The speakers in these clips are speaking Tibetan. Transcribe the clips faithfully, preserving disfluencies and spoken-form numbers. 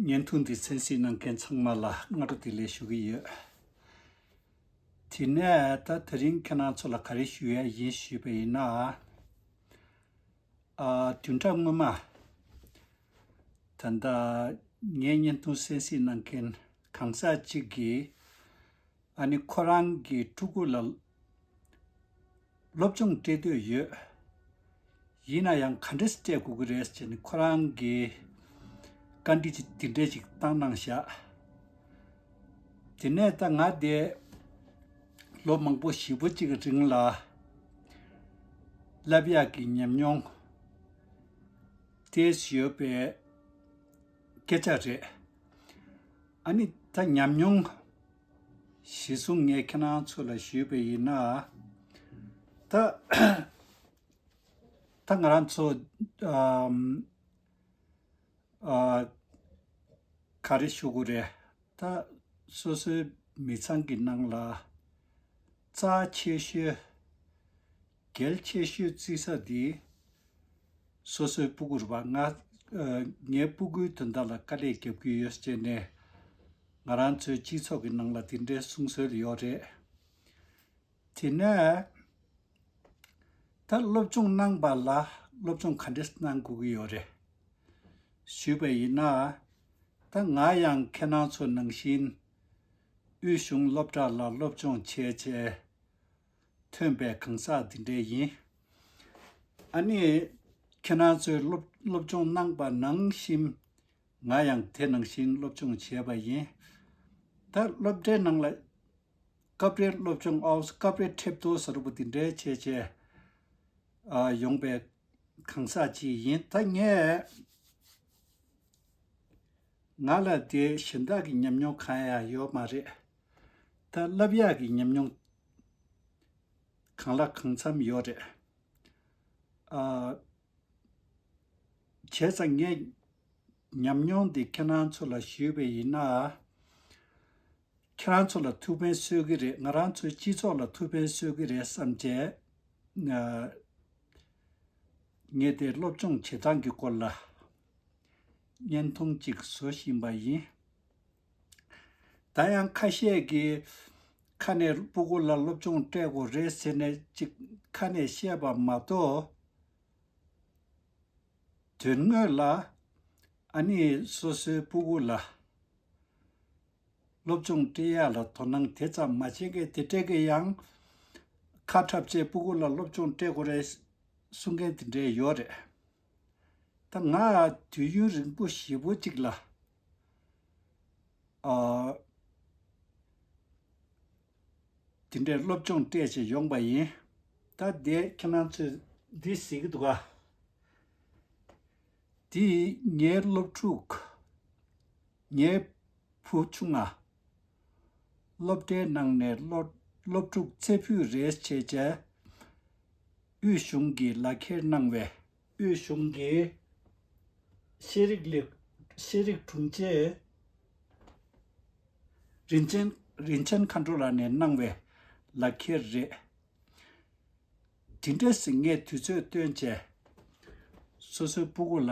བརྙན་ཐུང་འདི་གསན་གཟིགས་གནང་མཁན་ཚང་མ་ལ་སྔ་དྲོ་བདེ་ལེགས་ཞུ་གི་ཡོད། དེ་ནས་ད་དེ་རིང་ཁྱེད་རང་ཚོ་ལ་ག་རེ་ཞུ་ཡ་ཡིན་ཞུས་པ་ཡིན་ན། ཨ། བདུན་ཕྲག་སྔོན་མ། ད་ལྟ་ངའི་བརྙན་ཐུང་གསན་གཟིགས་གནང་མཁན་གང་ཟག་གཅིག་གིས། ཨ་ནི་ཁོ་རང་གི་ཕྲུ་གུ་ལ་སློབ་སྦྱོང་སྤྲད་འདོད་ཡོད། ཡིན་ན་ཡང་ག་འདྲས་སྤྲད་དགོས་ཀྱི་རེད་ཟེར་ནས་ཁོ་རང་གིས་བཀའ་འདྲི་ཅིག་དེ་འདྲས་ཅིག་བཏང་གནང་བཞག་དེ་ནས་ད་ང་དེ་ལོ་མང་པོ་ཞེ་པོ་ཅིག་གི་རིང་ལ་བསླབ་ཡག་གི་ཉམས་མྱོང་ཏོག་ཙམ་ཡོད་པའི་སྐད་ཆ་རེད། ཨ་ནི་ད་ཉམས་མྱོང་གཞི་བཟུང་ངས་ཁྱེད་རང་ཚོ་ལ་ཞུས་པ་ཡིན་ན། ད་ད་ང་རང་ཚོ་ཨམ་ཨ་ག་རེ་ཞུ་དགོས་རེད། ད་སོ་སོའི་མི་ཚང་གི་ནང་ལ་རྩ་ཆེ་ཤོས་གལ་ཆེ་ཤོས་བརྩི་ས་དེ་སོ་སོའི་སྤུ་གུ་རེད་པ། ང་ཨ་ངའི་སྤུ་གུའི་དོན་དག་ལ་དཀའ་ལས་རྒྱབ་ཀྱི་ཡོད་ཅེས་ནས་ང་རང་ཚོའི་སྤྱི་ཚོགས་ཀྱི་ནང་ལ་དེ་འདྲའི་གསུང་སྲོལ་ཡོད་རེད། དེ་ནས་ད་སློབ་སྦྱོང་གནང་བ་ལ་སློབ་སྦྱོང་ག་འདྲས་གནང་དགོས་ཀྱི་ཡོད་རེད་ཞུས་པ་ཡིན་ན། ད་ང་ཡང་ཁྱེད་རང་ཚོ་ནང་བཞིན་དབུས་གཞུང་སློབ་གྲྭ་ལ་སློབ་སྦྱོང་བྱས་བྱས་ཐོན་པའི་གང་ཟག་འདི་འདྲས་ཡིན། ཨ་ནི་ཁྱེད་རང་ཚོས་སློབ་སློབ་སྦྱོང་གནང་པ་ནང་བཞིན་ང་ཡང་དེ་ནང་བཞིན་སློབ་སྦྱོང་བྱས་པ་ཡིན། ད་སློབ་གྲྭའི་ནང་ལ་སྐབས་རེ་སློབ་སྦྱོང་ཨའོ་སྐབས་རེ་ཁྲེབ་ཏོ་ཟེར་བ་འདི་འདྲའི་བྱས་བྱས་ཨ་ཡོང་པའི་གང་ཟག་ཅིག་ཡིན། ད་ངས་ང་ལ་དེ་གཞན་དག་གི་ཉམས་མྱོང་གང་ཡང་ཡོད་མ་རེད། ད་བསླབ་ཡག་གི་ཉམས་མྱོང་གང་ལ་གང་འཚམ་ཡོད་རེད། ཨ། བྱས་ཙང་ངས་ཉམས་མྱོང་འདི་ཁྱེད་རང་ཚོ་ལ་ཞུས་པ་ཡིན་ན། ཁྱེད་རང་ཚོ་ལ་ཐུགས་ཕན་གསོས་ཀྱི་རེད། ང་རང་ཚོའི་སྤྱི་ཚོགས་ལ་ཐུགས་ཕན་གསོས་ཀྱི་རེད་བསམ་བྱས། ཨ། ངས་དེ་སློབ་སྦྱོང་བྱེད་སྟངས་ཀྱི་སྐོར་ལ་བརྙན་ཐུང་ཅིག་བཟོ་བཞིན་པ་ཡིན། ད་ཡང་ཁ་ཤས་ཀྱིས་ཁ་ནས་སྤུ་གུ་ལ་སློབ་སྦྱོང་སྤྲད་དགོས་རེད་ཟེར་ནས་ཅིག་ཁ་ནས་བཤད་པ་མ་གཏོགས། དོན་དངོས་ལ་ཨ་ནི་སོ་སོའི་སྤུ་གུ་ལ་སློབ་སྦྱོང་སྤྲད་ཡག་ལ་དོ་སྣང་དེ་ཙམ་མ་བྱེད་མཁན་དེ་འདྲས་ཀྱི་ཡང་ཁ་འཁྲབ་བྱས་སྤུ་གུ་ལ་སློབ་སྦྱོང་སྤྲད་དགོས་རེད་གསུང་མཁན་དེ་འདྲས་ཡོད་རེད། ད་ང་དུས་ཡུན་རིང་པོ་ཞེ་པོ་ཅིག་ལ་ཨ། དེ་འདྲའི་སློབ་སྦྱོང་སྤྲད་བྱས་ཡོང་པ་ཡིན། ད་དེ་ཁྱེད་རང་ཚོས་འདི་གཟིགས་ཀྱི་འདུག་ག་དེ་ངའི་སློབ་ཕྲུག་ངའི་བུ་ཆུང་ང་སློབ་གྲྭའི་ནང་ནས་སློབ་སློབ་ཕྲུག་རྩེ་ཕུད་རེད་བྱས་བྱས། དབུས་གཞུང་གིས་ལག་ཁྱེར་གནང་བའི་དབུས་གཞུང་གི་ཤེས་རིག་ལས་ཤེས་རིག་དྲུང་ཆེ་རིན་ཆེན་རིན་ཆེན་མཁའ་འགྲོ་ལགས་ནས་གནང་བའི་ལག་ཁྱེར་རེད། དེ་འདྲ་ཟིན་ངས་དུས་ཚོད་བཏོན་བྱས་སོ་སོའི་སྤུ་གུ་ལ་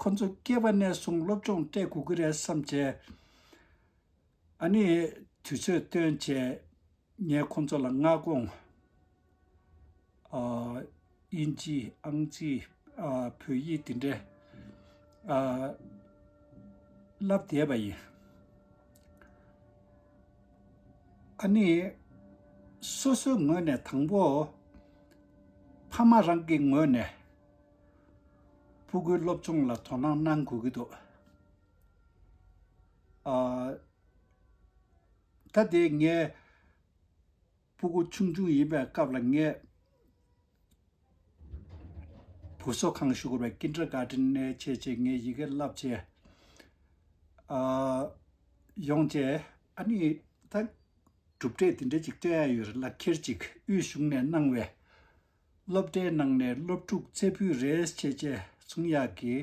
ཁོ་ཚོ་སྐྱེས་པ་ནས་བཟུང་སློབ་སྦྱོང་སྤྲད་དགོས་ཀྱི་རེད་བསམ་བྱས། ཨ་ནི་དུས་ཚོད་བཏོན་བྱས་ངས་ཁོང་ཚོ་ལ་སྔ་དགོང་ཨ་དབྱིན་ཇི་ཨང་རྩིས་ཨ་བོད་ཡིག་དེ་འདྲས་ཨ་བསླབ་བསྡད་པ་ཡིན། ཨ་ནི་སོ་སོའི་ངོས་ནས་དང་པོ་ཕ་མ་རང་གི་ངོས་ནས་སྤུ་གུའི་སློབ་སྦྱོང་ལ་དོ་སྣང་གནང་དགོས་ཀྱི་འདུག་ཨ། ད་དེ་ངས་སྤུ་གུ་ཆུང་ཆུང་ཡིན་པའི་སྐབས་ལ་ངས་བུ་གསོ་ཁང་ཞུ་དགོས་པའི་ཀིན་ཌར་གྷར་ཌེན་ནས་བྱས་བྱས་ངས་ཡི་གེ་བསླབ་བྱས་ཨ་ཡོང་བྱས། ཨ་ནི་ད་གྲུབ་འབྲས་དེ་འདྲ་ཅིག་སྤྲད་ཡ་ཡོད་རེད། ལག་ཁྱེར་ཅིག་དབུས་གཞུང་ནས་གནང་བའི་སློབ་གྲྭའི་ནང་ནས་སློབ་ཕྲུག་རྩེ་ཕུད་རེད་བྱས་བྱས་གསུང་ཡག་གི་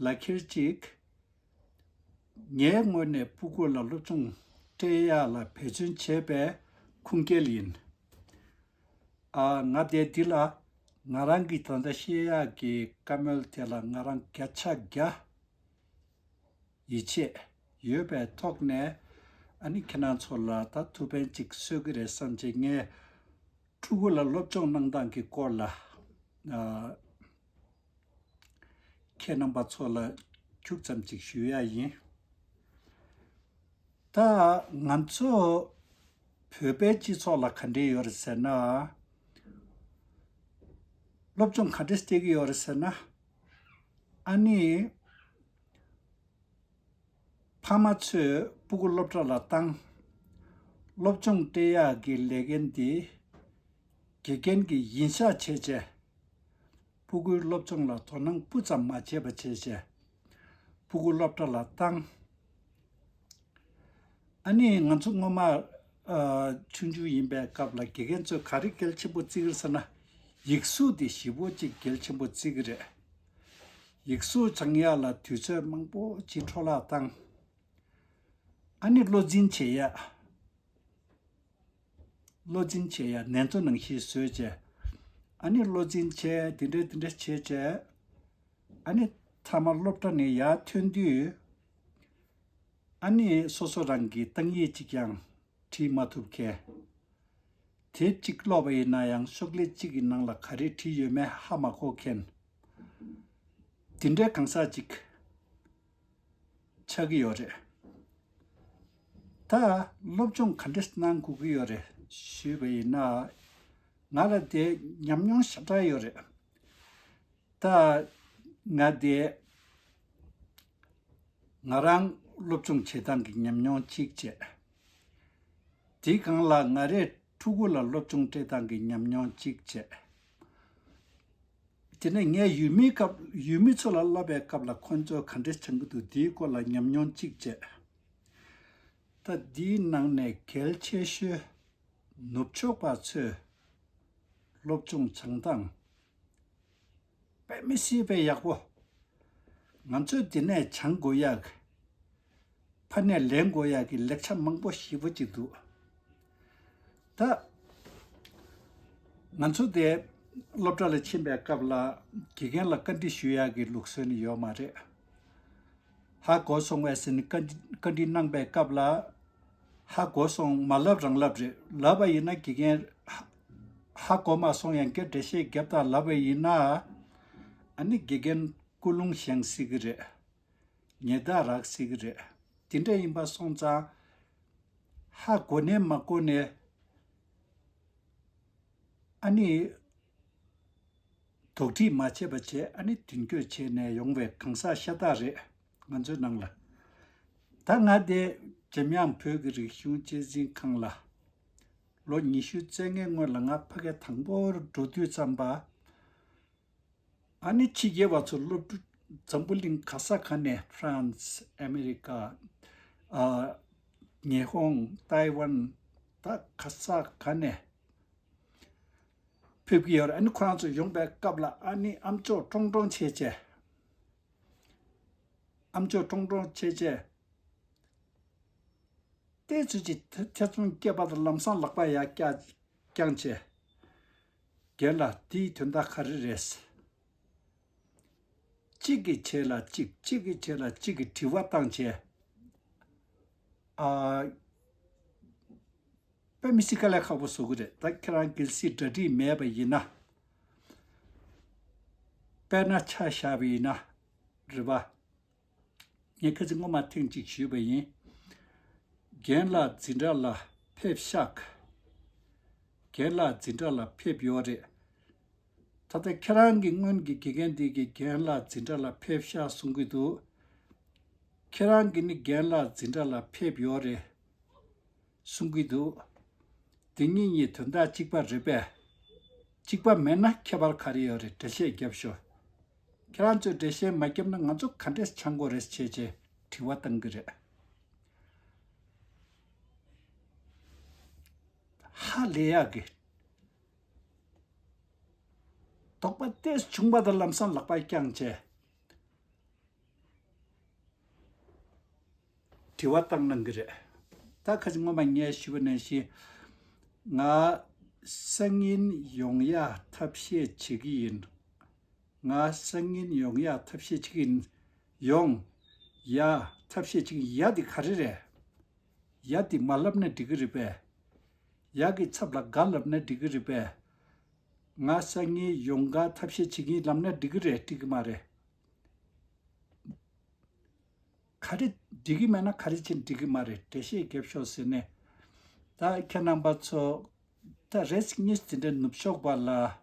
ལག་ཁྱེར་ཅིག་ངའི་ངོས་ནས་སྤུ་གུ་ལ་སློབ་སྦྱོང་སྤྲད་ཡག་ལ་འབད་བརྩོན་བྱས་པའི་ཁུངས་སྐྱེལ་ཡིན། ཨ། ང་དེ་འདི་ལ་ང་རང་གི་ད་ལྟ་བཤད་ཡག་གི་བཀའ་མོལ་དེ་ལ་ང་རང་བརྒྱ་ཆ་བརྒྱ་ ཡིད་ཆེས་ཡོད་པའི་ཐོག་ནས། ཨ་ནི་ཁྱེད་རང་ཚོ་ལ་ད་ཐུགས་ཕན་ཅིག་གསོས་ཀྱི་རེད་བསམ་བྱས། ངས་ཕྲུ་གུ་ལ་སློབ་སྦྱོང་གནང་སྟངས་ཀྱི་སྐོར་ལ་ཨ། ཁྱེད་རྣམ་པ་ཚོ་ལ་ཁྱུག་ཙམ་ཅིག་ཞུ་ཡ་ཡིན། ད་ང་ཚོ་བོད་པའི་སྤྱི་ཚོགས་ལ་ག་འདྲས་ཡོད་རེད་ཟེར་ན། སློབ་སྦྱོང་ག་འདྲས་སྤྲད་ཀྱི་ཡོད་རེད་ཟེར་ན། ཨ་ནི། ཕ་མ་ཚོས་སྤུ་གུ་སློབ་གྲྭ་ལ་བཏང་། སློབ་སྦྱོང་སྤྲད་ཡག་གི་ལས་འགན་དེ་དགེ་རྒན་གྱིས་ཡིན་ཤག་བྱས་བྱས། སྤུ་གུའི་སློབ་སྦྱོང་ལ་དོ་སྣང་སྤུ་ཙམ་མ་བྱས་པ་བྱས་བྱས། སྤུ་གུ་སློབ་གྲྭ་ལ་བཏང་། ཨ་ནི་ང་ཚོ་སྔོན་མ་ཨ། ཆུང་ཆུང་ཡིན་པའི་སྐབས་ལ་དགེ་རྒན་ཚོས་ག་རེ་གལ་ཆེན་པོ་བརྩི་གི་རེད་ཟེར་ན། ཡིག་གཟུགས་དེ་ཞེ་པོ་ཅིག་གལ་ཆེན་པོ་བརྩི་གི་རེད། ཡིག་གཟུགས་སྦྱང་ཡག་ལ་དུས་ཚོད་མང་པོ་ཅིག་འཕྲོ་བརླག་བཏང་། ཨ་ནི་བློ་འཛིན་བྱེད་ཡག་བློ་འཛིན་བྱེད་ཡག་ནན་ཚོ་ནང་བཞིན་བཟོས་བྱས། ཨ་ནི་བློ་འཛིན་བྱས། དེ་འདྲ་དེ་འདྲ་བྱས་བྱས། ཨ་ནི་མཐའ་མ་སློབ་གྲྭ་ནས་ཡར་ཐོན་དུས། ཨ་ནི་སོ་སོ་རང་གི་ཏང་ཡིག་ཅིག་ཀྱང་བྲིས་མ་ཐུབ་མཁན། དེབ་གཅིག་ཀློག་པ་ཡིན་ན་ཡང་ཤོག་ལྷེ་གཅིག་གི་ནང་ལ་ག་རེ་བྲིས་ཡོད་མེད་ཧ་མ་གོ་མཁན། དེ་འདྲའི་གང་ཟག་ཅིག་ཆགས་ཀྱི་ཡོད་རེད། ད་སློབ་སྦྱོང་ག་འདྲས་གནང་དགོས་ཀྱི་ཡོད་རེད་ཞུས་པ་ཡིན་ན། ང་ལ་དེ་ཉམས་མྱོང་ཞེ་དྲག་ཡོད་རེད། ད་ང་དེ་ང་རང་སློབ་སྦྱོང་བྱེད་སྟངས་ཀྱི་ཉམས་མྱོང་གཅིག་བྱས། དེའི་སྒང་ལ་ང་རས་ཕྲུ་གུ་ལ་སློབ་སྦྱོང་སྤྲད་སྟངས་ཀྱི་ཉམས་མྱོང་གཅིག་བྱས། དེ་ནས་ངས་ཡུལ་མིའི་སྐབས་ཡུལ་མི་ཚོ་ལ་བསླབ་པའི་སྐབས་ལ་ཁོང་ཚོས་ག་འདྲས་སྦྱང་གི་འདུག་དེའི་སྐོར་ལ་ཉམས་མྱོང་གཅིག་བྱས། ད་འདིའི་ནང་ནས་གལ་ཆེ་ཤོས། ནུབ་ཕྱོགས་པ་ཚོས་སློབ་སྦྱོང་སྦྱང་སྟངས་དཔེ་མི་སྲིད་པའི་ཡག་པོ། ང་ཚོས་འདི་ནས་སྦྱང་དགོས་ཡག་ཕ་ནས་ལེན་དགོས་ཡག་གི་ལེགས་ཆ་མང་པོ་ཞེ་པོ་ཅིག་འདུག་ད་ང་ཚོ་དེ་སློབ་གྲྭ་ལ་ཕྱིན་པའི་སྐབས་ལ་དགེ་རྒན་ལ་བཀའ་འདྲི་ཞུ་ཡག་གི་ལུགས་སྲོལ་ནི་ཡོད་མ་རེད། ཧ་གོ་སོང་བས་ཟེར་ནས་བཀའ་འདྲི་བཀའ་འདྲི་གནང་པའི་སྐབས་ལ། ཧ་གོ་སོང་། མ་ལབ་རང་ལབ་རེད། ལབ་པ་ཡིན་ན་དགེ་རྒན་ཧ་ཧ་གོ་མ་སོང་ཡང་བསྐྱར་འགྲེལ་བཤད་རྒྱབ་དང་ལབ་པ་ཡིན་ན། ཨ་ནི་དགེ་རྒན་ཀུན་སློང་བཞེངས་སྲིད་ཀྱི་རེད། ཉེས་རྡུང་རག་སྲིད་ཀྱི་རེད། དེ་འདྲ་ཡིན་པ་སོང་ཙང་། ཧ་གོ་ནས་མ་གོ་ནས། ཨ་ནི། དོགས་འདྲི་མ་བྱས་པ་བྱས། ཨ་ནི་མདུན་སྐྱོད་བྱས་ནས་ཡོང་བའི་གང་ཟག་ཤ་སྟག་རེད། ང་ཚོའི་ནང་ལ། ད་ང་དེ་འཇམ་དབྱངས་བོད་ཀྱི་རིག་གཞུང་གཅེས་འཛིན་ཁང་ལ་ལོ་ཉི་ཤུ་རྩ་ལྔའི་སྔོན་ལ་ང་ཕ་གིར་དང་པོར་འགྲོ་དུས་ཙམ་པ། ཨ་ནི་ཕྱི་རྒྱལ་བ་ཚོ་སློབ་ཕྲུག་འཛམ་བུ་གླིང་ག་ས་ག་ནས། ཧྥ་རན་སི། ཨ་མེ་རི་ཀ། ཨ། ཉི་ཧོང་། ཏའེ་ཝན། ད་ག་ས་ག་ནས་ཕེབས་ཀྱི་ཡོད་རེད། ཨ་ནི་ཁོ་རང་ཚོ་ཡོང་པའི་སྐབས་ལ་ཨ་ནི་ཨམ་ཅོག་ཀྲོང་ཀྲོང་བྱས་བྱས། ཨམ་ཅོག་ཀྲོང་ཀྲོང་བྱས་བྱས། ཏོག་ཙམ་ཅིག་ཐེ་ཐེ་ཚོམ་སྐྱེས་པ་དང་ལམ་སང་ལག་པ་ཡར་བཀྱག་བརྐྱངས་བྱས། རྒན་ལགས། དེའི་དོན་དག་ག་རེ་རེད། གཅིག་གི་རྗེས་ལ་གཅིག་གཅིག་གི་རྗེས་ལ་གཅིག་གི་དྲི་བ་བཏང་བྱས། ཨ། དཔེ་མི་སྲིད་དཀའ་ལས་ཁག་པོ་བཟོ་གི་རེད། ད་ཁྱེད་རང་གལ་སྲིད་གྲ་སྒྲིག་མེད་པ་ཡིན་ན། དཔེར་ན་ཆ་བཞག་པ་ཡིན་ན། རེད་པ། ངས་ཁ་སང་སྔོན་མ་ཐེངས་གཅིག་ཞུས་པ་ཡིན། རྒན་ལགས་འཛིན་གྲྭ་ལ་ཕེབས་ཤག་རྒན་ལགས་འཛིན་གྲྭ་ལ་ཕེབས་ཡོད་རེད། ད་ལྟ་ཁྱེད་རང་གི་སྔོན་གྱི་དགེ་རྒན་འདི་གིས་རྒན་ལགས་འཛིན་གྲྭ་ལ་ཕེབས་ཤག་གསུང་གི་འདུག་ཁྱེད་རང་གིས་ནི་རྒན་ལགས་འཛིན་གྲྭ་ལ་ཕེབས་ཡོད་རེད་གསུང་གི་འདུག་དེ་གཉིས་གཉིས་དོན་དག་གཅིག་པ་རེད་པས། གཅིག་པ་མེད་ན་ཁྱད་པར་ག་རེ་ཡོད་རེད། འགྲེལ་བཤད་རྒྱབ་ཤོག་ཁྱེད་རང་ཚོས་འགྲེལ་བཤད་མ་བརྒྱབ་ན་ང་ཚོ་ག་འདྲས་སྦྱང་དགོས་རེད་བྱས་བྱས་དྲི་བ་བཏང་གི་རེད། ཧ་ལས་ཡག་གི། དོགས་པ་ཏོག་ཙམ་བྱུང་པ་དང་ལམ་སང་ལག་པ་བརྐྱངས་བྱས། དྲི་བ་བཏང་གནང་གི་རེད། ད་ཁ་ཅིག་སྔོན་མ་ངས་ཞུས་པ་ནང་བཞིན། ང་སང་ཉིན་ཡོང་ཡག་ཐབས་ཤེས་བྱེད་ཀྱི་ཡིན། ང་སང་ཉིན་ཡོང་ཡག་ཐབས་ཤེས་བྱེད་ཀྱི་ཡིན། ཡོང་། ཡ། ཐབས་ཤེས་གཅིག་ཡ་དེ་ག་རེ་རེད། ཡ་དེ་མ་ལབ་ན་འགྲིག་གི་རེད་པས། ཡ་གི་ཚབ་ལ་ག་ལབ་ན་འགྲིག་གི་རེད་པས། ང་སང་ཉིན་ཡོང་ག་ཐབས་ཤེས་བྱེད་ཀྱིན་ལབ་ན་འགྲིག་གི་རེད། འགྲིག་གི་མ་རེད། ག་རེ་འགྲིག་གི་མེད་ན་ག་རེ་བྱེད་འགྲིག་གི་མ་རེད། འགྲེལ་བཤད་རྒྱབ་ཤོག་ཟེར་ནས། ད་ཁྱེད་རྣམ་པ་ཚོ་ད་རེས་གཉིས་དེ་འདྲའི་ནུབ་ཕྱོགས་པ་ལ་བོད་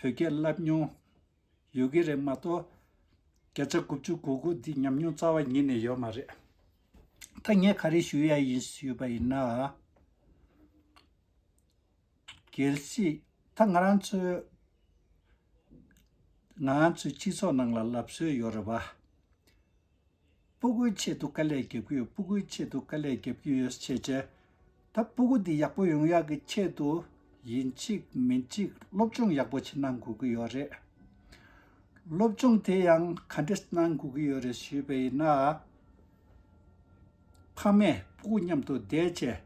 སྐད་བསླབ་མྱོང་ཡོད་ཀྱི་རེད་མ་གཏོགས། བརྒྱ་ཆ་དགུ་བཅུ་གོ་དགུ་འདི་ཉམས་མྱོང་རྩ་བ་ཉིད་ནས་ཡོད་མ་རེད། ད་ངས་ག་རེ་ཞུ་ཡ་ཡིན་ཞུས་པ་ཡིན་ན། གལ་སྲིད་ད་ང་རང་ཚོའི་ང་རང་ཚོའི་སྤྱི་ཚོགས་ནང་ལ་ལབ་སྲོལ་ཡོད་རེད་བ། སྤུ་གུའི་ཆེད་དུ་དཀའ་ལས་རྒྱབ་ཀྱི་ཡོད། སྤུ་གུའི་ཆེད་དུ་དཀའ་ལས་རྒྱབ་ཀྱི་ཡོད་བྱས་བྱས། ད་སྤུ་གུ་འདི་ཡག་པོ་ཡོང་ཡག་གི་ཆེད་དུ་ཡིན་གཅིག་མིན་གཅིག་སློབ་སྦྱོང་ཡག་པོ་ཅིག་གནང་དགོས་ཀྱི་ཡོད་རེད། སློབ་སྦྱོང་དེ་ཡང་ག་འདྲས་གནང་དགོས་ཀྱི་ཡོད་རེད་ཞུས་པ་ཡིན་ན། ཕ་མས་སྤུ་གུ་མཉམ་དུ་བསྡད་བྱས་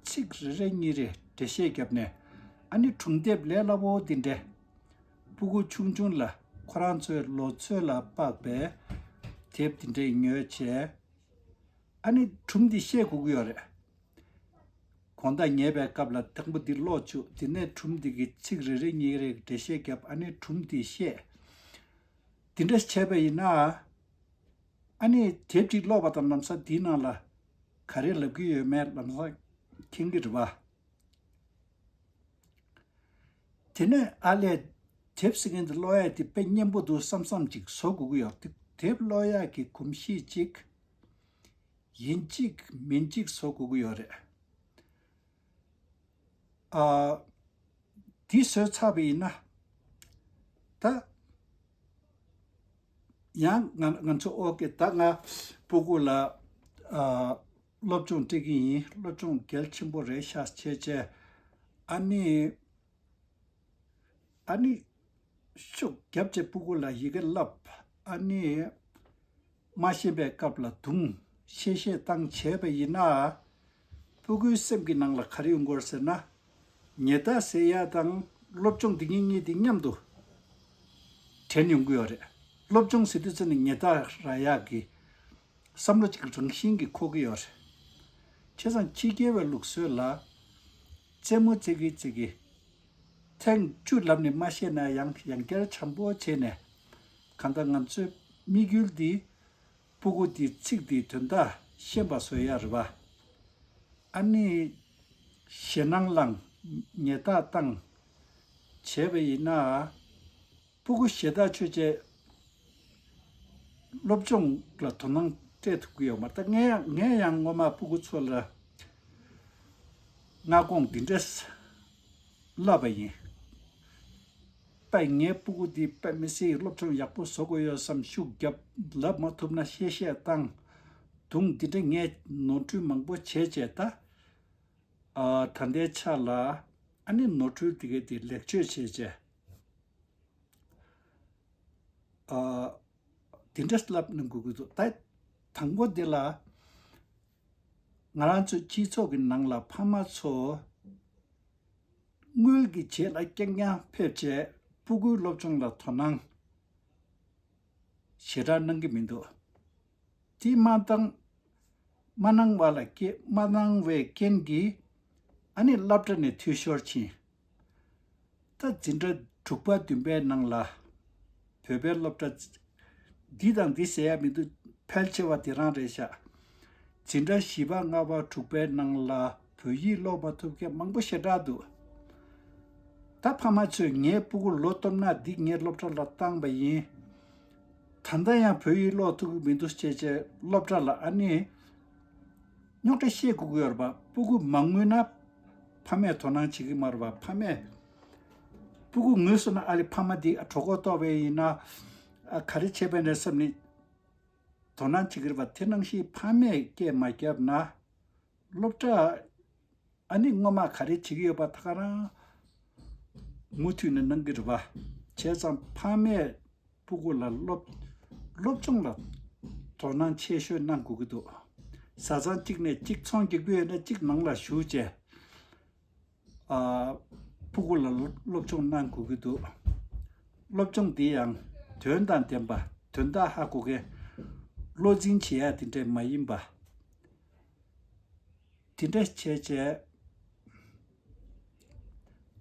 ཚིག་རེ་རེ་གཉིས་རེ་འགྲེལ་བཤད་བརྒྱབ་ནས། ཨ་ནི་སྒྲུང་དེབ་ལས་སླ་པོ་འདི་འདྲས་སྤུ་གུ་ཆུང་ཆུང་ལ་ཁོ་རང་ཚོའི་ལོ་ཚོད་ལ་དཔག་པའི་དེབ་འདི་འདྲས་ཉོས་བྱས། ཨ་ནི་སྒྲུང་འདི་བཤད་དགོས་ཀྱི་ཡོད་རེད། དགོང་དག་ཉལ་བའི་སྐབས་ལ་དང་པོ་འདི་ཀློག་བཅུག་དེ་ནས་སྒྲུང་འདི་གི་ཚིག་རེ་རེ་གཉིས་རེ་འགྲེལ་བཤད་བརྒྱབ། ཨ་ནི་སྒྲུང་འདི་བཤད། འདི་འདྲ་བྱས་པ་ཡིན་ན། ཨ་ནི་དེབ་ཅིག་ཀློག་པ་དང་ལམ་སང་འདིའི་ནང་ལ་ག་རེ་ལབ་ཀྱི་ཡོད་མེད་ལམ་སང་མཁྱེན་གྱི་རེད་བ། དེ་ནས་ཨ་ལས། དེབ་ཟེར་མཁན་དེ་ཀློག་ཡ་དེ་དཔེ་སྙན་པོ་འདུག་བསམ་བསམ་ཅིག་བཟོ་དགོས་ཀྱི་ཡོད། དེ་དེབ་ཀློག་ཡ་གི་གོམས་གཤིས་ཅིག་ཡིན་གཅིག་མིན་གཅིག་བཟོ་དགོས་ཀྱི་ཡོད་རེད། ཨ། འདི་བཟོས་ཚར་བ་ཡིན་ན། ད། ཡང་ང་ང་ཚོ་ཨོ་ཀེ་ད་ང་སྤུ་གུ་ལ་ཨ་སློབ་སྦྱོང་སྤྲད་ཀྱི་ཡིན། སློབ་སྦྱོང་གལ་ཆེན་པོ་རེད་ཤག་བྱས་བྱས། ཨ་ནི། ཨ་ནི། ཤུགས་རྒྱབ་བྱས་སྤུ་གུ་ལ་ཡི་གེ་བསླབ། ཨ་ནི། མ་ཤེས་པའི་སྐབས་ལ་རྡུང་། གཤེ་གཤེ་བཏང་བྱས་པ་ཡིན་ན། སྤུ་གུའི་སེམས་ཀྱི་ནང་ལ་ག་རེ་ཡོང་གི་ཡོད་རེད་ཟེར་ན། ཉེས་དག་སེལ་ཡ་དང་སློབ་སྦྱོང་འདི་གཉིས་གཉིས་དེ་མཉམ་དུ་དྲན་ཡོང་གི་ཡོད་རེད། སློབ་སྦྱོང་ཟེར་དུས་ཙམ་ནས་ཉེས་དག་རག་ཡག་གི་བསམ་བློ་གཅིག་རང་བཞིན་གྱིས་འཁོར་གྱི་ཡོད་རེད། བྱས་ཙང་ཕྱི་རྒྱལ་བའི་ལུགས་སྲོལ་ལ་རྩེད་མོ་རྩེ་གི་རྩེ་གི་ཐེངས་བཅུ་ལབ་ནས་མ་ཤེས་ན་ཡང་ཡང་བསྐྱར་བྱམས་པོ་བྱས་ནས། གང་ལྟར་ང་ཚོའི་དམིགས་ཡུལ་འདི་སྤུ་གུ་འདིས་ཚིག་འདིའི་དོན་དག་ཤེས་པ་བཟོ་ཡ་རེད་བ། ཨ་ནི། ཞེད་སྣང་ལངས། ཉེས་དག་བཏང་། བྱས་པ་ཡིན་ན། སྤུ་གུ་ཞེ་དྲག་ཆོས་བྱས། སློབ་སྦྱོང་ལ་དོ་སྣང་སྤྲད་ཐུབ་ཀྱི་ཡོད་མ་རེད། ད་ངས་ཡང་ངས་ཡང་སྔོན་མ་སྤུ་གུ་ཚོ་ལ་སྔ་དགོང་འདི་འདྲས་ལབ་པ་ཡིན། པའི་ངའི་སྤུ་གུ་འདི་དཔེ་མི་སྲིད་སློབ་སྦྱོང་ཡག་པོ་བཟོ་དགོས་ཡོད་བསམ་ཤུགས་བརྒྱབ། ལབ་མ་ཐུབ་ན་གཤེ་གཤེ་བཏང་། རྡུང་། འདི་འདྲ་ངས་ནོར་འཁྲུལ་མང་པོ་བྱས་བྱས་ད། ཨ། ད་ལྟའི་ཆ་ལ་ཨ་ནི་ནོར་འཁྲུལ་དེ་གའི་དེ་ལེགས་བཅོས་བྱས་བྱས། ཨ། དེ་འདྲ་ལབ་གནང་དགོས་ཀྱི་འདུག་ད་དང་པོ་དེ་ལ་ང་རང་ཚོའི་སྤྱི་ཚོགས་ཀྱི་ནང་ལ་ཕ་མ་ཚོ་དངུལ་གྱི་རྗེས་ལ་རྐྱང་རྐྱང་ཕེབས་བྱས་སྤུ་གུའི་སློབ་སྦྱོང་ལ་དོ་སྣང་ཞེ་དྲག་གནང་གི་མི་འདུག་དེ་མ་བཏང་། མ་གནང་བ་ལ་རྐྱེན། མ་གནང་བའི་རྐྱེན་གྱིས་ཨ་ནི་སློབ་གྲྭ་ནས་འཐུས་ཤོར་ཕྱིན། ད་འཛིན་གྲྭ་དྲུག་པ་བདུན་པའི་ནང་ལ་བོད་པའི་སློབ་གྲྭ་འདི་དང་འདི་ཟེར་ཡ་མི་འདུག་ཕལ་ཆེ་བ་དེ་རང་རེད་ཤག་འཛིན་གྲྭ་བཞི་པ་ལྔ་པ་དྲུག་པའི་ནང་ལ་བོད་ཡིག་ཀློག་མ་ཐུབ་མཁན་མང་པོ་ཞེ་དྲག་འདུག་ད་ཕ་མ་ཚོས་ངའི་སྤུ་གུ་ལོ་སྟོབས་ན་འདི་ངའི་སློབ་གྲྭ་ལ་བཏང་པ་ཡིན། ད་ལྟ་ཡང་བོད་ཡིག་ཀློག་ཐུབ་ཀྱི་མི་འདུག་ཅེས་བྱས་སློབ་གྲྭ་ལ་ཨ་ནི་རྙོག་དྲ་བཤད་དགོས་ཀྱི་ཡོད་རེད་པ། སྤུ་གུ་མ་ངུས་ན་ཕ་མས་དོ་སྣང་བྱེད་ཀྱི་མ་རེད་པ། ཕ་མས་སྤུ་གུ་ངུས་སོང་ན་ཨ་ལེ་ཕ་མ་འདི་གྲོད་ཁོག་ལྟོགས་པ་ཡིན་ན་ཨ་ག་རེ་བྱས་པ་ཡིན་ན་བསམ་ནས་དོ་སྣང་བྱེད་ཀྱི་རེད་པ། དེ་ནང་བཞིན་ཕ་མས་སྐད་མ་བརྒྱབ་ན་སློབ་གྲྭ་ཨ་ནི་སྔོན་མ་ག་རེ་བྱེད་ཀྱི་ཡོད་པ་ད་ག་རང་མུ་མཐུད་ནས་གནང་གི་རེད་པ། བྱས་ཙང་ཕ་མས་སྤུ་གུ་ལ་སློབ་སློབ་སྦྱོང་ལ་དོ་སྣང་ཆེ་ཤོས་གནང་དགོས་ཀྱི་འདུག་བཟའ་ཚང་གཅིག་ནས་གཅིག་ཚོང་རྒྱག་གི་ཡོད་ན་གཅིག་ནང་ལ་ཞུགས་བྱས། ཨ། སྤུ་གུ་ལ་སློབ་སློབ་སྦྱོང་གནང་དགོས་ཀྱི་འདུག་སློབ་སྦྱོང་འདི་ཡང་དོན་དང་ལྡན་པ། དོན་དག་ཧ་གོ་མཁན། བློ་འཛིན་བྱེད་ཡ་དེ་འདྲས་མ་ཡིན་པ། དེ་འདྲས་བྱས་བྱས།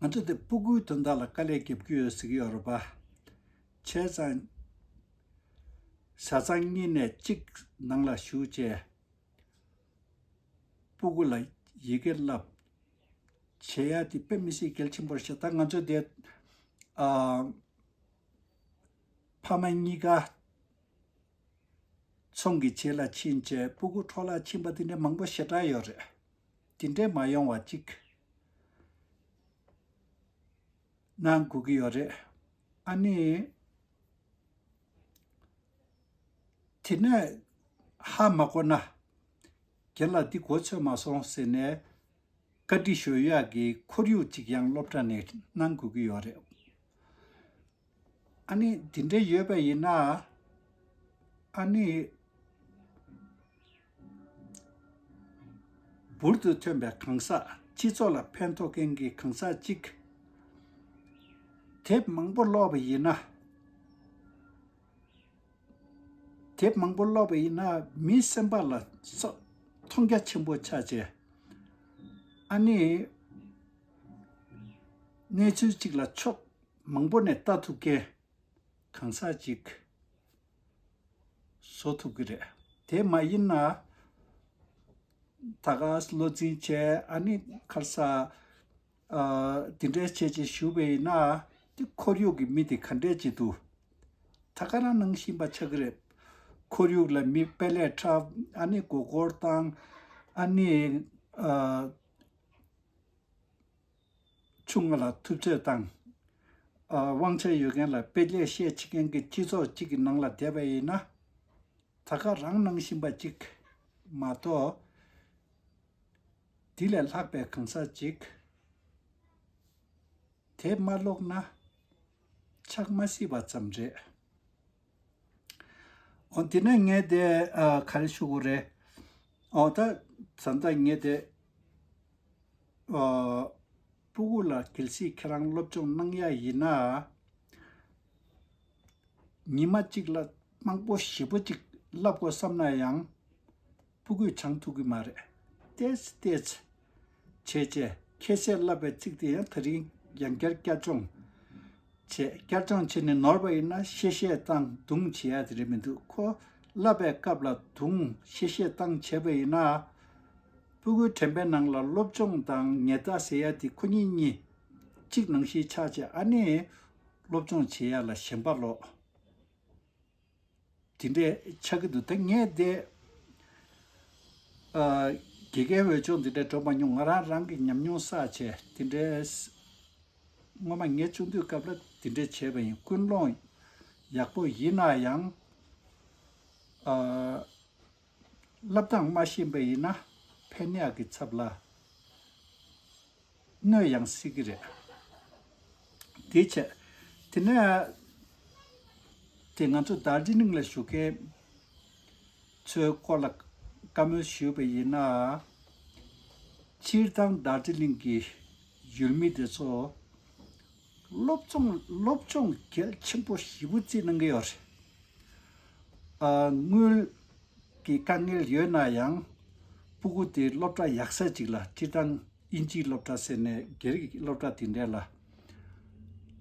ང་ཚོ་དེ་སྤུ་གུའི་དོན་དག་ལ་དཀའ་ལས་རྒྱབ་ཀྱི་ཡོད་ཟེར་གྱི་ཡོད་རེད་པ། བྱས་ཙང་། བྱས་ཙང་གཉིས་ནས་གཅིག་ནང་ལ་ཞུགས་བྱས། སྤུ་གུ་ལ་ཡི་གེ་བསླབ། བྱེད་ཡ་དེ་དཔེ་མི་སྲིད་གལ་ཆེན་པོ་རེད་ཤག་ད་ང་ཚོ་དེ། ཨ། ཕ་མ་གཉིས་ཀ་ཚོང་གི་རྗེས་ལ་ཕྱིན་བྱས་སྤུ་གུ་འཕྲོ་བརླག་ཕྱིན་པ་དེ་འདྲ་མང་པོ་ཞེ་དྲག་ཡོད་རེད། དེ་འདྲས་མ་ཡོང་བ་གཅིག་གནང་དགོས་ཀྱི་ཡོད་རེད། ཨ་ནི། དེ་ནས་ཧ་མ་གོ་ན། རྒན་ལགས་འདི་གོ་ཆོད་མ་སོང་ཟེར་ནས། བཀའ་འདྲི་ཞུ་ཡག་གི་ཁོར་ཡུག་ཅིག་ཡང་སློབ་གྲྭ་ནས་གནང་དགོས་ཀྱི་ཡོད་རེད། ཨ་ནི་འདི་འདྲ་ཡོད་པ་ཡིན་ན། ཨ་ནི། འབུར་དུ་ཐོན་པའི་གང་ཟག་སྤྱི་ཚོགས་ལ་ཕན་ཐོགས་མཁན་གྱི་གང་ཟག་ཅིག་དེབ་མང་པོ་ཀློག་པ་ཡིན་ན། དེབ་མང་པོ་ཀློག་པ་ཡིན་ན་མི་སེམས་པ་ལ་ས་མཐོང་རྒྱ་ཆེན་པོ་ཆགས་བྱས། ཨ་ནི། གནས་ཚུལ་གཅིག་ལ་ཕྱོགས་མང་པོ་ནས་ལྟ་ཐུབ་མཁན་གང་ཟག་ཅིག་བཟོ་ཐུབ་ཀྱི་རེད། དེ་མ་ཡིན་ན། ད་ག་བློ་འཛིན་བྱས་ཨ་ནི་ཁར་ས། ཨ། དེ་འདྲའི་བྱས་བྱས་ཞུ་བ་ཡིན་ན། དེ་ཁོར་ཡུག་གི་མི་དེ་ག་འདྲས་བྱེད་དུ། ད་ག་རང་ནང་བཞིན་པ་ཆགས་ཀྱི་རེད། ཁོར་ཡུག་ལ་མི་དཔེ་ལས་འཁྲབ། ཨ་ནི་མགོ་སྐོར་བཏང་། ཨ་ནི། ཨ། ཆུང་ང་ལ་ཐུབ་ཚོད་བཏང་། ཨ། དབང་ཆ་ཡོད་མཁན་ལ་དཔེ་ལས་བཤད་བྱེད་མཁན་གྱི་སྤྱི་ཚོགས་གཅིག་གི་ནང་ལ་བསྡད་པ་ཡིན་ན། ད་ག་རང་ནང་བཞིན་པ་གཅིག་མ་གཏོགས། དེ་ལས་ལྷག་པའི་གང་ཟག་ཅིག་དེ་མ་ཀློག་ན་ཆགས་མ་སྲིད་པ་ཙམ་རེད། འོ་དེ་ནས་ངས་དེ་ཨ། ག་རེ་ཞུ་དགོས་རེད། འོ་ད་ད་ལྟ་ངས་དེ་ཨ། སྤུ་གུ་ལ་གལ་སྲིད་ཁྱེད་རང་སློབ་སྦྱོང་གནང་ཡ་ཡིན་ན། ཉི་མ་གཅིག་ལ་མང་པོ་ཞེ་པོ་ཅིག་བསླབ་དགོས་བསམ་ན་ཡང་། སྤུ་གུས་སྦྱང་ཐུབ་ཀྱི་མ་རེད། ཏོག་ཙམ་ཏོག་ཙམ་བྱས་བྱས་ཁྱེད་ཚོས་བསླབ་པའི་ཚིག་དེ་ཡང་དེ་རིང་ཡང་བསྐྱར་བསྐྱར་སྦྱོང་བྱས། བསྐྱར་སྦྱོང་བྱས་ནས་ནོར་བ་ཡིན་ན་གཤེ་གཤེ་བཏང་རྡུང་བྱེད་ཡ་དེ་རེད་མི་འདུག་ཁོ་བསླབ་པའི་སྐབས་ལ་རྡུང་གཤེ་གཤེ་བཏང་བྱས་པ་ཡིན་ན། སྤུ་གུའི་དྲན་པའི་ནང་ལ་སློབ་སྦྱོང་དང་ཉལ་ཐ་ཟེར་ཡ་དེ་ཁོ་གཉིས་གཉིས་གཅིག་ནང་བཞིན་ཆགས་བྱས། ཨ་ནི་སློབ་སྦྱོང་བྱེད་ཡ་ལ་ཞེན་པ་ལོག་དེ་འདྲས་ཆགས་ཀྱི་འདུག་ད་ངས་དེ། ཨ། དགེ་རྒན་འོས་སྦྱོང་འདི་འདྲས་འགྲོ་མ་མྱོང་། ང་རང་རང་གི་ཉམས་མྱོང་བསགས་བྱས་དེ་འདྲས། སྔོན་མ་ངའི་ཆུང་དུས་སྐབས་ལ་དེ་འདྲས་བྱས་པ་ཡིན། ཀུན་སློང་ཡག་པོ་ཡིན་ན་ཡང་། ཨ། བསླབ་སྟངས་མ་ཤེས་པ་ཡིན་ན་ཕན་ཡག་གི་ཚབ་ལ་གནོད་ཡང་སྲིད་ཀྱི་རེད། དེ་བྱས། དེ་ནས་དེ་ང་ཚོ་དར་ཇི་ལིང་ལ་བཞུགས་མཁན་ཚོའི་སྐོར་ལ་བཀའ་མོལ་ཞུས་པ་ཡིན་ན། སྤྱིར་བཏང་དར་ཇི་ལིང་གི་ཡུལ་མི་དེ་ཚོ་སློབ་སྦྱོང་སློབ་སྦྱོང་གལ་ཆེན་པོ་ཞེ་པོ་བརྩི་གནང་གི་ཡོད་རེད། ཨ། དངུལ་གྱི་དཀའ་ངལ་ཡོད་ན་ཡང་། སྤུ་གུ་དེ་སློབ་གྲྭ་ཡག་ས་ཅིག་ལ། སྤྱིར་བཏང་དབྱིན་ཇིའི་སློབ་གྲྭ་ཟེར་ནས་སྒེར་གྱི་སློབ་གྲྭ་དེ་འདྲ་ལ་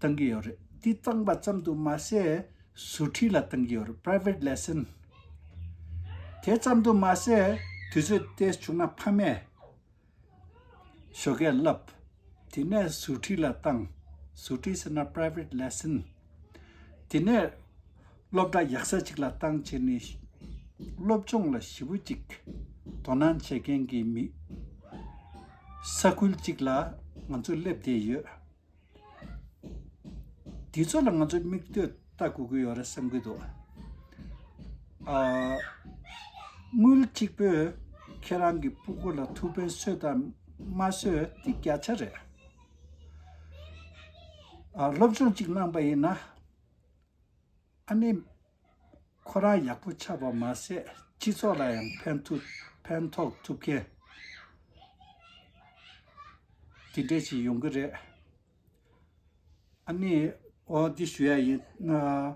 བཏང་གི་ཡོད་རེད། འདི་བཏང་པ་ཙམ་དུ་མ་ཟད་ཟུར་ཁྲིད་ལ་བཏང་གི་ཡོད་རེད། པ་རའི་ཝེ་ཊི་ལེ་སན། དེ་ཙམ་དུ་མ་ཟད་དུས་ཚོད་ཏོག་ཙམ་བྱུང་ན་ཕ་མས་ཞོགས་ཀས་བསླབ། དེ་ནས་ཟུར་ཁྲིད་ལ་བཏང་། ཟུར་ཁྲིད་ཟེར་ན་པ་རའི་ཝེ་ཊི་ལེ་སན། དེ་ནས་སློབ་གྲྭ་ཡག་ས་ཅིག་ལ་བཏང་བྱས་ནས་སློབ་སྦྱོང་ལ་ཞེ་པོ་ཅིག་དོ་སྣང་བྱེད་མཁན་གྱི་མི་ས་ཁུལ་ཅིག་ལ་ང་ཚོ་སླེབས་བསྡད་ཡོད། དེ་ཚོ་ལ་ང་ཚོ་མིག་ལྟོས་ལྟ་དགོས་ཀྱི་ཡོད་རེད་བསམ་གྱི་འདུག་ཨ། དངུལ་གཅིག་པོས་ཁྱེད་རང་གི་སྤུ་གུ་ལ་ཐུགས་ཕན་གསོས་དང་མ་གསོས་དེ་བརྒྱ་ཆ་རེད། ཨ། སློབ་སྦྱོང་གཅིག་གནང་པ་ཡིན་ན། ཨ་ནི་ཁོ་རང་ཡག་པོ་ཆགས་པ་མ་ཟད་སྤྱི་ཚོགས་ལ་ཡང་ཕན་ཐོགས་ཕན་ཐོགས་ཐུབ་མཁན་དེ་འདྲས་ཞིག་ཡོང་གི་རེད། ཨ་ནི་འོ་འདི་ཞུ་ཡ་ཡིན། ཨ།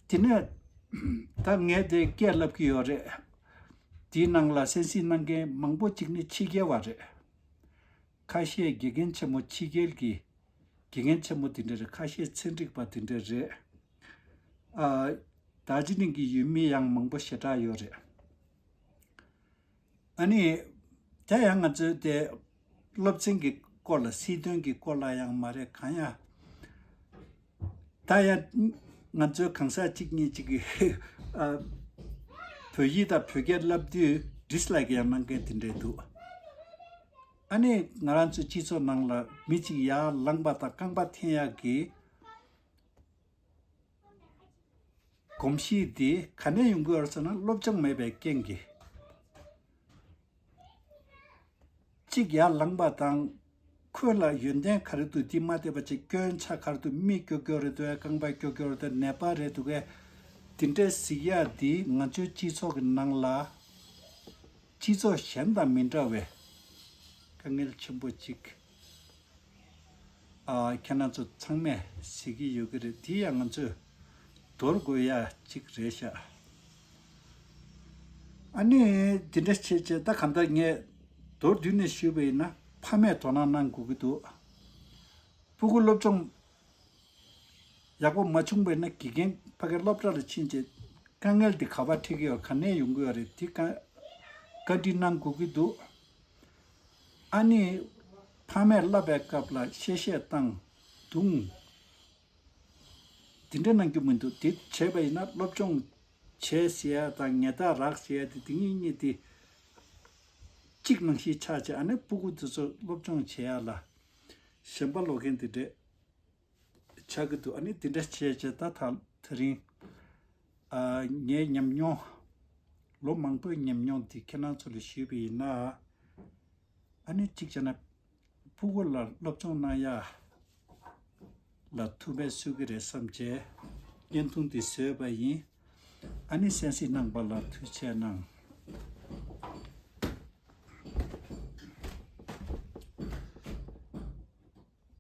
དེ་ནས་ ད་ངས་དེ་སྐད་ལབ་ཀྱི་ཡོད་རེད། དེའི་ནང་ལ་གསན་གཟིགས་གནང་མཁན་མང་པོ་ཅིག་ནི་ཕྱི་རྒྱལ་བ་རེད། ཁ་ཤས་དགེ་རྒན་ཆེན་མོ་ཕྱི་རྒྱལ་གྱི་དགེ་རྒན་ཆེན་མོ་དེ་འདྲ་རེད། ཁ་ཤས་ཚན་རིག་པ་དེ་འདྲ་རེད། ཨ། རྡོ་རྗེ་གླིང་གི་ཡུལ་མི་ཡང་མང་པོ་ཞེ་དྲག་ཡོད་རེད། ཨ་ནི། ད་ཡང་ང་ཚོའི་དེ་སློབ་ཚན་གྱི་སྐོར་ལ་སྲིད་དོན་གྱི་སྐོར་ལ་ཡང་མ་རེད་གང་ཡང་། ད་ཡང་ང་ཚོའི་གང་ཟག་གཅིག་གཉིས་གཅིག་གིས་ཨ། བོད་ཡིག་དང་བོད་སྐད་བསླབ་དུས་ཌིསི་ལའིཀ་ཡང་གནང་མཁན་དེ་འདྲས་འདུག་ཨ་ནི་ང་རང་ཚོའི་སྤྱི་ཚོགས་ནང་ལ་མི་གཅིག་ཡར་ལངས་པ་དང་རྐང་པ་འཐེན་ཡག་གི་གོམས་གཤིས་འདི་ག་ནས་ཡོང་གི་ཡོད་ཟེར་ན། སློབ་སྦྱོང་མེད་པའི་རྐྱེན་གྱིས། གཅིག་ཡར་ལངས་པ་དང་། ཁོས་ལ་ཡོན་ཏན་ག་རེ་འདུག་འདི་མ་བལྟས་པ་བྱས། སྐྱོན་ཆ་ག་རེ་འདུག་མིག་སྐྱོ་སྐྱོ་རེད་འདུག་ག་རྐང་པ་སྐྱོ་སྐྱོ་རེད་འདུག་ནད་པ་རེད་འདུག་ག་འདི་འདྲའི་གཟིགས་ཡག་འདི་ང་ཚོའི་སྤྱི་ཚོགས་ཀྱི་ནང་ལ་སྤྱི་ཚོགས་གཞན་དང་མི་འདྲ་བའི་དཀའ་ངལ་ཆེན་པོ་གཅིག་ཨ། ཁྱེད་རང་ཚོ་ཚང་མས་གཟིགས་ཀྱི་ཡོད་ཀྱི་རེད། དེ་ཡང་ང་ཚོས་འདོར་དགོས་ཡ་གཅིག་རེད་ཤག་ཨ་ནི་དེ་འདྲ་བྱས་བྱས་ད་གང་ལྟར་ངས་མདོར་བསྡུས་ནས་ཞུས་པ་ཡིན་ན། ཕ་མས་དོ་སྣང་གནང་དགོས་ཀྱི་འདུག་སྤུ་གུ་སློབ་སྦྱོང་ཡག་པོ་མ་བྱུང་བ་ཡིན་ན་དགེ་རྒན་ཕ་གིར་སློབ་གྲྭ་ལ་ཕྱིན་བྱས་དཀའ་ངལ་འདི་ག་པར་འཕྲད་ཀྱི་ཡོད། ག་ནས་ཡོང་གི་ཡོད་རེད། དེ་བཀའ་བཀའ་འདྲི་གནང་དགོས་ཀྱི་འདུག་ཨ་ནི་ཕ་མས་བསླབ་པའི་སྐབས་ལ་གཤེ་གཤེ་བཏང་། རྡུང་། དེ་འདྲ་གནང་རྒྱུ་མི་འདུག་དེ་བྱས་པ་ཡིན་ན་སློབ་སྦྱོང་བྱས་ཟེར་ཡ་དང་ཉལ་ཐ་རག་ཟེར་ཡ་དེ་དེ་གཉིས་གཉིས་དེ་གཅིག་ནང་བཞིན་ཆགས་བྱས། ཨ་ནི་སྤུ་གུ་དེ་ཚོ་སློབ་སྦྱོང་བྱེད་ཡ་ལ་ཞེན་པ་ལོག་མཁན་དེ་འདྲས་ཆགས་ཀྱི་འདུག་ཨ་ནི་དེ་འདྲ་བྱས་བྱས་ད་ད་དེ་རིང་ཨ་ངའི་ཉམས་མྱོང་། ལོ་མང་པོའི་ཉམས་མྱོང་དེ་ཁྱེད་རང་ཚོ་ལ་ཞུས་པ་ཡིན་ན། ཨ་ནི་གཅིག་བྱས་ན་སྤུ་གུ་ལ་སློབ་སྦྱོང་གནང་ཡ་ལ་ཐུགས་ཕན་གསོས་ཀྱི་རེད་བསམ་བྱས་བརྙན་ཐུང་འདི་བཟོས་པ་ཡིན། ཨ་ནི་གསན་གཟིགས་གནང་བ་ལ་ཐུགས་རྗེ་གནང་།